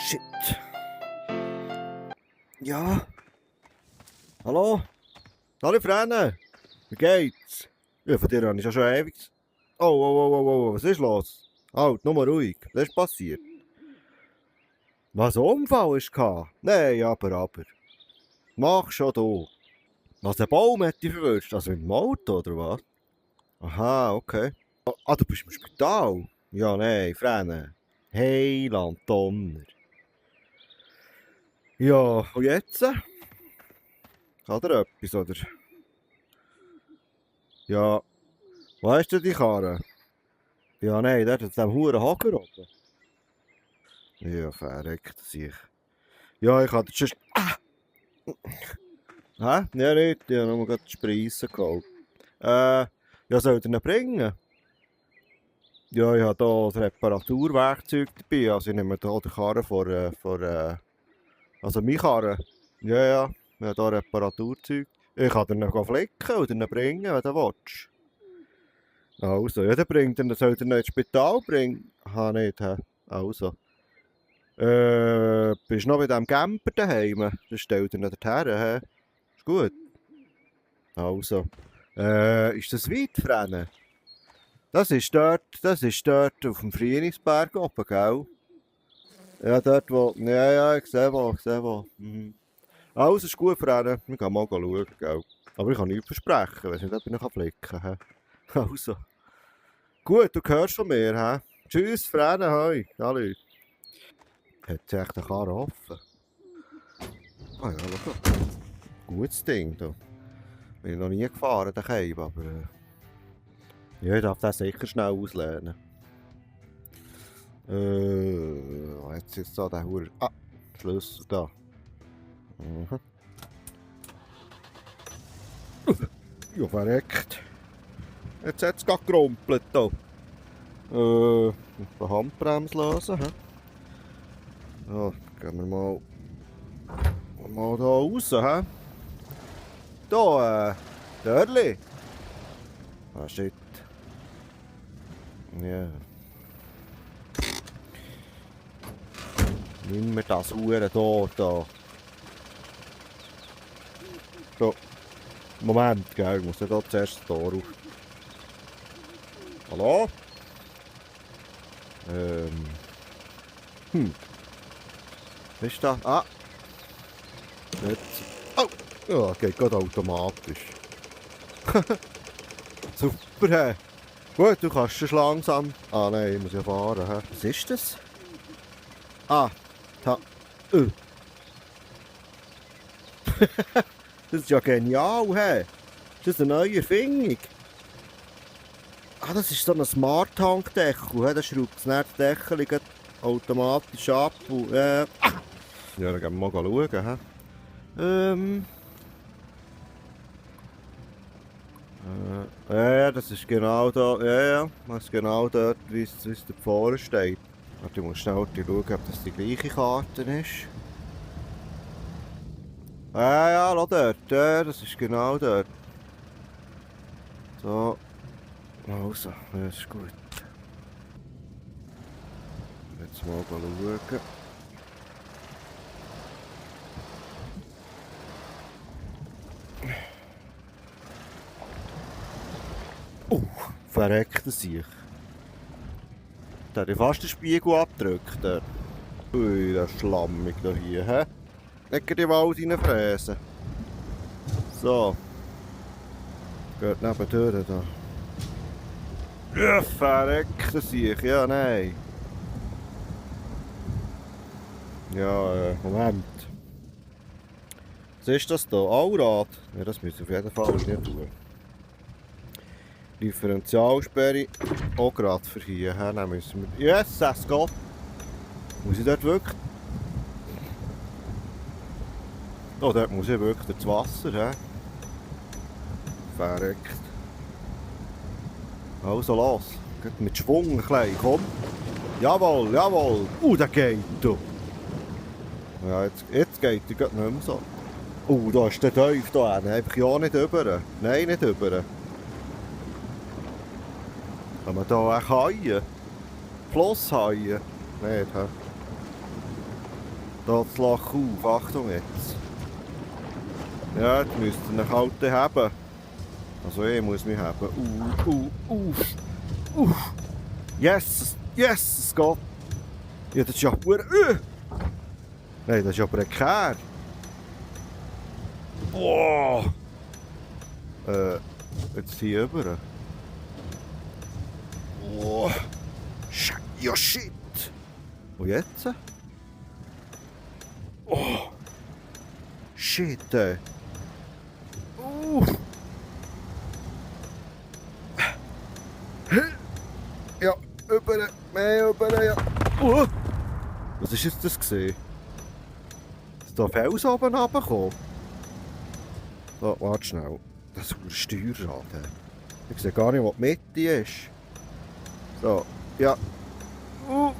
Shit. Ja. Hallo? Hallo Freunde. Wie geht's? Ja, von dir habe ich ja schon ewig. Oh, was ist los? Halt, nur mal ruhig. Was ist passiert? Was, ein Unfall ist? Nein, aber. Mach schon du. Was, ein Baum hat dich verwünscht? Also mit dem Auto, oder was? Aha, okay. Ah, du bist im Spital? Ja, nein, Freunde. Heiland Donner. Ja, und jetzt? Hat er etwas, oder? Ja, wo hast du die Karre? Ja, nein, dort hat dem Huren Hager oben. Ja, verreckt sich. Ja, ich hatte schon... Hä? Ja, nicht. Ich habe nur gerade die Spreisen geholt. Ja, soll ich ihn bringen? Ja, ich habe hier das Reparaturwerkzeug dabei. Also ich nehme hier die Karre also meine Karre. Ja, ich habe hier Reparaturzeug. Ich kann ihn noch flicken und ihn bringen, wenn du willst. Also, ja, dann soll er ihn ins Spital bringen. Ah, nicht, hä? Also. Bist du noch bei diesem Camper daheim? Das stellt er nicht dorthin, hä? Ist gut. Also. Ist das weit, Frenne? Das ist dort auf dem Frienisberg oben, gell? Ja, dort wo... Ja, ich sehe wo. Mhm. Also, ist gut, Frenne. Wir gehen mal schauen, gell? Aber ich kann nichts versprechen, wenn ich nicht noch flicken kann. Also. Gut, du hörst von mir, hä? Tschüss, Frenne, hoi. Hallo. Hat sie echt eine Karre offen? Ah ja, schau. Gutes Ding, da. Bin ich noch nie gefahren, den Keim, aber... ja, ich darf den sicher schnell auslernen. Jetzt ist da der Hure... Ah, Schlüssel da. Mhm. Ja, verreckt. Jetzt hat es gerade gerumpelt hier. Die Handbremse lösen, hä? Ja, gehen wir mal da raus, hä? Da, Dörli. Ah, shit. Ja. Nimm mir das Uhren da. So. Moment, gell, ich muss ja da zuerst das Tor auf. Hallo? Was ist da? Ah! Jetzt. Oh! Ja, geht gerade automatisch. Super, hä? Gut, du kannst schon langsam. Ah nein, ich muss ja fahren, hä? Was ist das? Ah! Da. Das ist ja genial, hä? Ist das eine neue Erfindung? Ah, das ist so ein Smart-Tank-Deckel, hä? Da schraubt das nicht Deckel automatisch ab und, Ja, dann gehen wir mal schauen, hä? Ja, das ist genau da, ja, das ist genau dort, wie es da vorne steht. Warte, ich muss schnell schauen, ob das die gleiche Karte ist. Ja, schau dort, ja, das ist genau dort. So. Also, das ist gut. Jetzt mal schauen. Verreckt sich. Da hat fast den Spiegel abgedrückt. Ui, der ist schlammig da hier, hä? Nicht in den Wald reinfräsen. So. Geht nebendurch da. Ja, verreckt sich, ja, nein. Ja, Moment. Was ist das da? Allrad? Ja, das müssen wir auf jeden Fall nicht tun. Differentialsperre. Auch gerade für hier. Dann müssen wir... Yes, es geht. Muss ich dort wirklich... Oh, dort muss ich wirklich ins Wasser, hä? Verreckt. Also los. Geht mit Schwung ein bisschen, komm. Jawohl. Der geht, du. Ja, jetzt geht er nicht mehr so. Da ist der Teufel da. Einfach ja nicht über. Nein, nicht über. Kann man da auch haien? Flosshaien? Nicht, hä? Da das Loch auf. Achtung jetzt. Ja, jetzt müsst ihr ihn halt haben. Also ich muss mich haben. Yes! Yes! Es geht! Ja, das ist ja Nein, das ist ja prekär. Boah! Jetzt hier rüber. Oh! Ja, shit! Und jetzt? Oh! Shit, ey! Ja, mehr über, ja. Was war jetzt das gesehen? Ist da Fels oben runtergekommen? So, warte schnell. Das ist ein Steuerschaden. Ich sehe gar nicht, wo die Mitte ist. So, ja. Oh,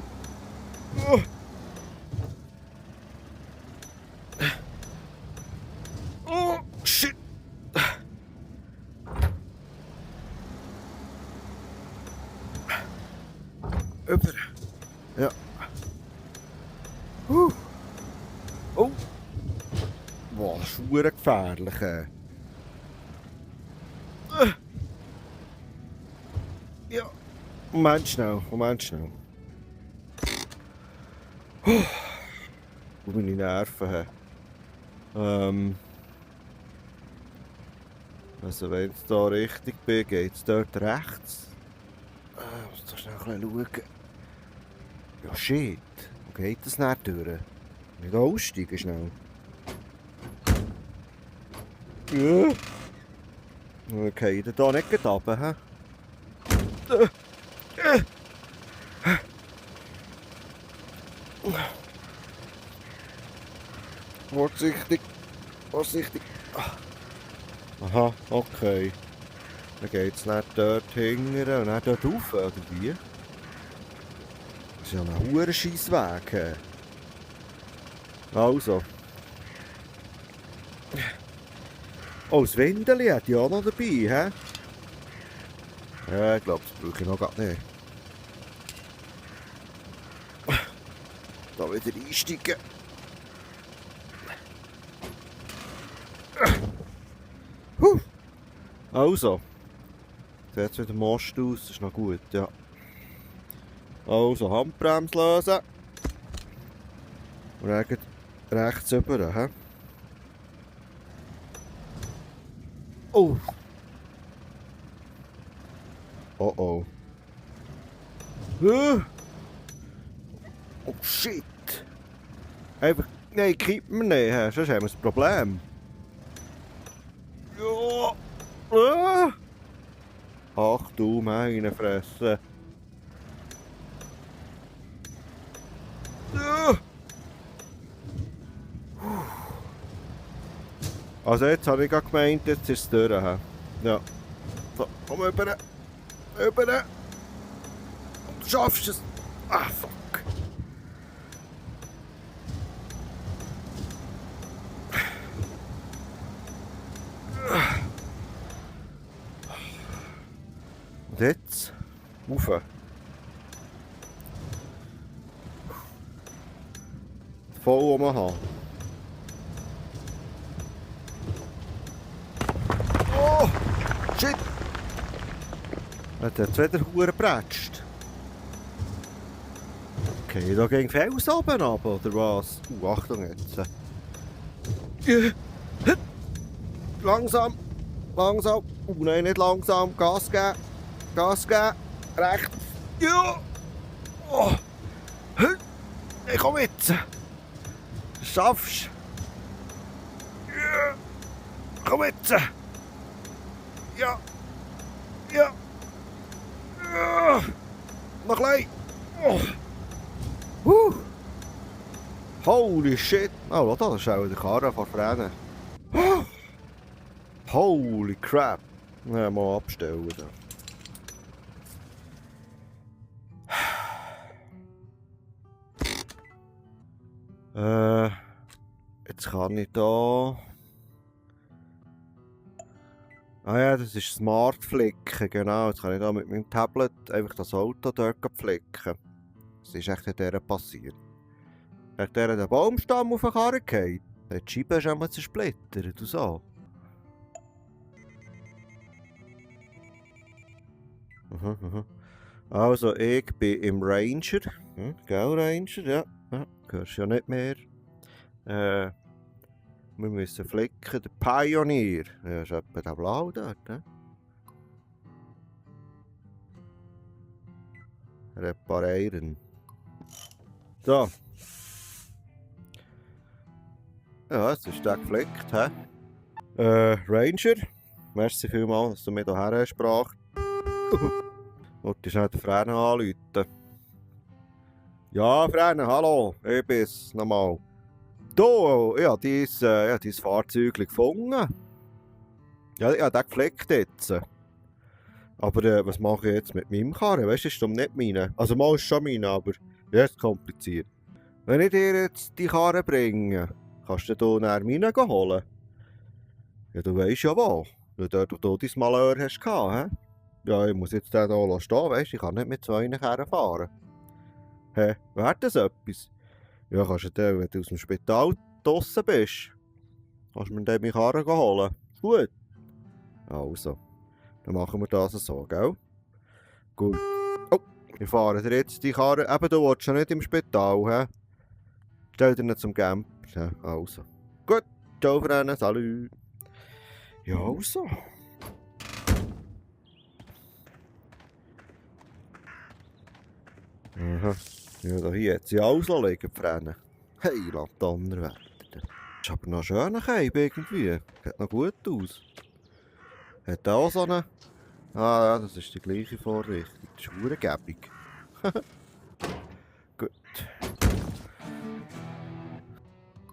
shit! Über. Ja. Oh! Boah, das ist verdammt gefährlich. Ja. Moment schnell. Wo meine Nerven haben. Also wenn ich da richtig bin, geht es dort rechts. Ich muss da schnell ein bisschen schauen. Ja shit, wo geht das nicht durch? Nicht aussteigen schnell. Ja. Okay, dann da nicht runter, hä? Vorsichtig. Aha, okay. Dann geht es nicht dort hinten und nicht dort rauf, oder wie? Das ist ja ein hoher Scheissweg. Also. Oh, das Windeli hat ich auch noch dabei, hä? Ja, ich glaube, das brauche ich noch gar nicht. Da wieder einsteigen. Also. Sieht jetzt wieder Most aus, das ist noch gut, ja. Also, Handbremse lösen. Und dann rechts rüber, hä? Oh! Oh oh. Oh shit! Einfach, nein, kipp mir nicht, hä? Sonst haben wir ein Problem. Ja! Ach du meine Fresse! Also jetzt habe ich gerade gemeint, jetzt ist es durch. Ja. So, komm rüber. Du schaffst es. Ah, fuck. Und jetzt? Rauf. Voll haben. Oh! Shit! Hat jetzt wieder Huren gepratscht. Okay, da ging Fels oben ab, oder was? Achtung jetzt. Langsam. Nein, nicht langsam. Gas geben. Rechts. Ja! Oh! Ich komm jetzt. Schaffst. Ja! Komm jetzt. Ja! Noch klein. Oh. Holy shit. Oh, dat is ook de Karre van Vrede. Holy crap. Ja, mal abstellen. Jetzt kann ich da. Ah ja, das ist Smart Flicken, genau. Jetzt kann ich da mit meinem Tablet einfach das Auto dort flicken. Das ist echt in dieser passiert. Hat der den Baumstamm auf den Karren gefallen? Die Scheibe ist einmal zersplittert und so. Also, ich bin im Ranger. Gell, Ranger? Ja. Hörst ja nicht mehr. Wir müssen flicken. Der Pionier. Ja, ist etwa der Blau dort. Ne? Reparieren. So. Ja, jetzt ist der geflickt. He? Ranger. Merci vielmals, dass du mir hierher hast gebracht. Und schnell den Fränen anrufen. Ja, Fränen, hallo. Ich bin's nochmal. Du, ich habe dein Fahrzeug gefunden. Ja, ich habe den geflickt jetzt. Aber was mache ich jetzt mit meinem Karren? Weißt du, ist nicht meine. Also mal ist schon meine, aber ja, ist kompliziert. Wenn ich dir jetzt die Karre bringe, kannst du dann meine holen? Ja, du weisst ja wo. Dort, wo du dein Malheur hast gehabt, he? Ja, ich muss jetzt den hier stehen, weisst du, ich kann nicht mit zwei Karren fahren. Hä, wäre das etwas? Ja, kannst du dann, wenn du aus dem Spital draussen bist, kannst du mir dann meine Karre holen. Gut. Also, dann machen wir das so, gell? Gut. Oh, wir fahren dir jetzt die Karre. Eben, du willst ja nicht im Spital, hä? Stell dir nicht zum Camper. Ja, also. Gut, ciao, Freunde, salut. Ja, also. Aha. Ja, da hier hat sie alles liegen, Freunde. Hey, Donnerwetter. Ist aber noch schön irgendwie. Sieht noch gut aus. Hat auch so eine... Ah ja, das ist die gleiche Vorrichtung. Das ist verdammt. Gut.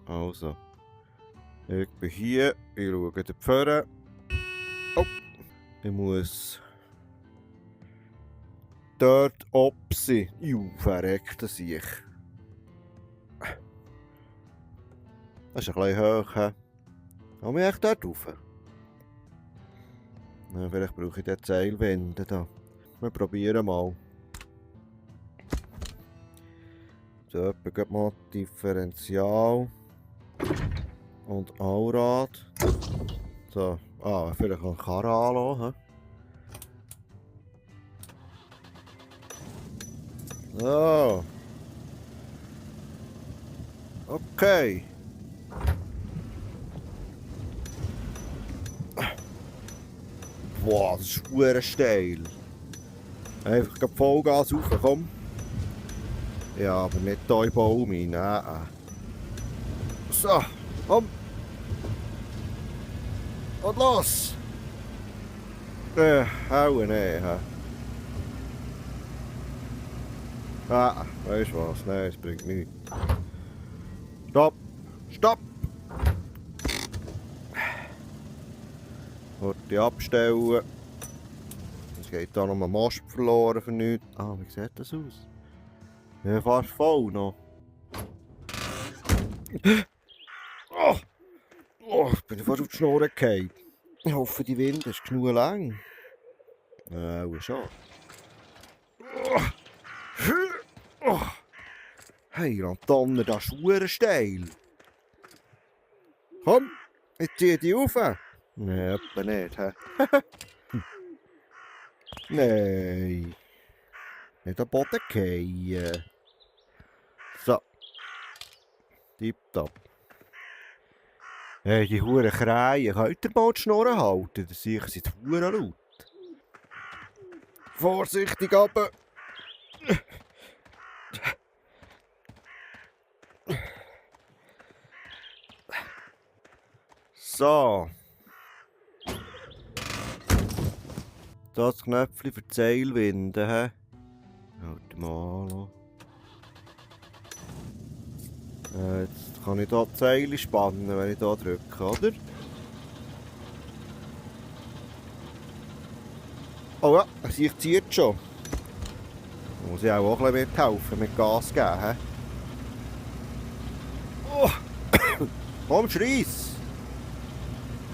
Also. Ich bin hier. Ich schaue die Pföhre. Oh. Ich muss... dort ob sie. Verreckt das ich. Das ist ein bisschen hoch. He? Komme ich echt dort rauf? Na, vielleicht brauche ich den Seilwinde da. Wir probieren mal. So, etwa mal Differential. Und Allrad. So, vielleicht noch eine Karre anlassen. So. Okay. Boah, das ist verdammt steil. Einfach Vollgas rauf, komm. Ja, aber nicht hier im Baum rein. Nein. So, komm. Und los! Hauen nicht. Weißt du was? Nein, es bringt nichts. Stopp! Stopp! Horti abstellen. Es geht da noch ein Mast verloren für nichts. Ah, wie sieht das aus? Ja, fast voll noch. Bin ich fast auf die Schnur gefallen. Ich hoffe, die Winde ist genug lang. Ja, schon. Hey, Donner, das ist verdammt steil. Komm, ich zieh die rauf. Nein, etwa nicht, hä? Nein. Nicht am Boden fallen. So. Tipptopp. Hey, die Huren Kreien. Könnt ihr mal die Schnurren halten? Das sicher sind verdammt laut. Vorsichtig runter. So. Das Knöpfchen für die Seilwinde, hä? Halt mal an. Jetzt kann ich hier die Seile spannen, wenn ich hier drücke, oder? Oh ja, ich zieht schon. Da muss ich auch ein bisschen mithelfen, mit Gas geben, hä? Oh. Komm, schreiss!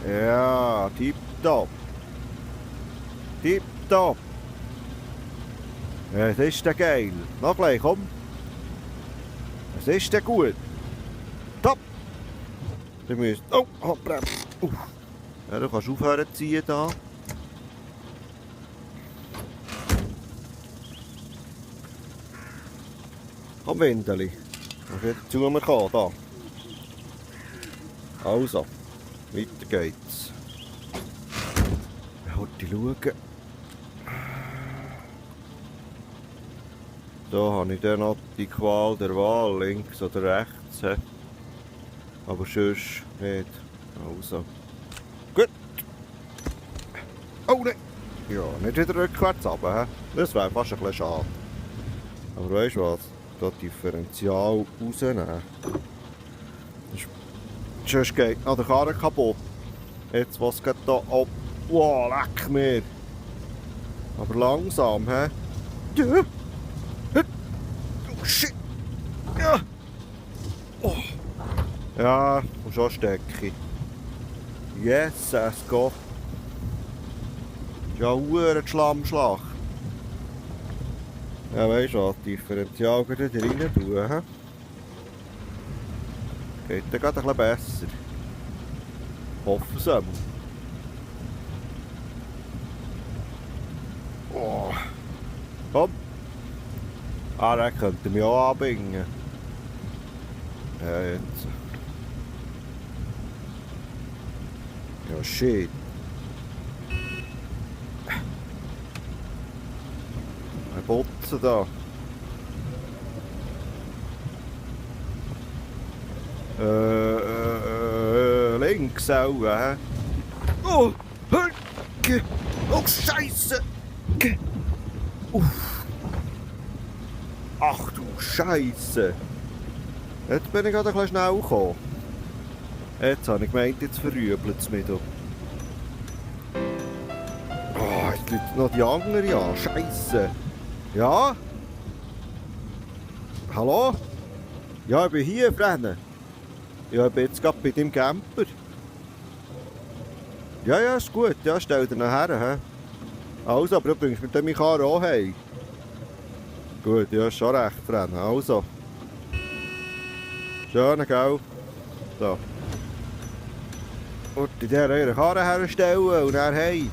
Ja, tipptopp. Tipptopp. Ja, das ist der geil. Noch gleich, komm. Das ist denn gut? Top! Du musst... Oh, Handbremse. Ja, du kannst aufhören zu ziehen da. Komm, Windeli. Kannst wieder zu mir kommen, da. Also, weiter geht's. Heute schauen. So habe ich dann noch die Qual der Wahl, links oder rechts. He. Aber sonst nicht. Also. Gut. Oh nein! Ja, nicht wieder rückwärts runter. Das wäre fast ein bisschen schade. Aber weißt du was? Das Differential rausnehmen. Sonst geht noch der Karren kaputt. Jetzt was geht da ab? Wow, leck mir! Aber langsam, hä? Ja! Oh shit! Ja! Oh. Ja, und schon stecke. Yes, es geht. Ja, ein Schlammschlag. Ja, weißt du was, Differential wieder rein tun, hä? Geht dann gerade ein bisschen besser. Hoffen es einmal. Oh. Komm! Ah, den könnte mich auch anbringen. Ja, jetzt. Ja, shit. Ein Botzen da. Links auch, hä? Oh! Oh, Scheiße! Uff. Ach du Scheiße! Jetzt bin ich gerade ein bisschen schnell gekommen. Jetzt habe ich gemeint, jetzt verrübelt es mich da. Oh, jetzt läutet noch die andere an. Scheiße! Ja? Hallo? Ja, ich bin hier, Freunde. Ja, ich bin jetzt gerade bei deinem Camper. Ja, ja, ist gut. Ja, stell dir nachher. He? Also, aber du bringst mit dem Karren auch heim. Gut, ja, ist schon recht, Freunde. Also. Schön, gell? So. Und in der eure Karren herstellen und dann heim.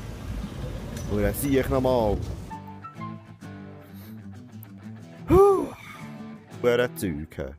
Und dann sehe ich nochmal. Wer hat Zeug?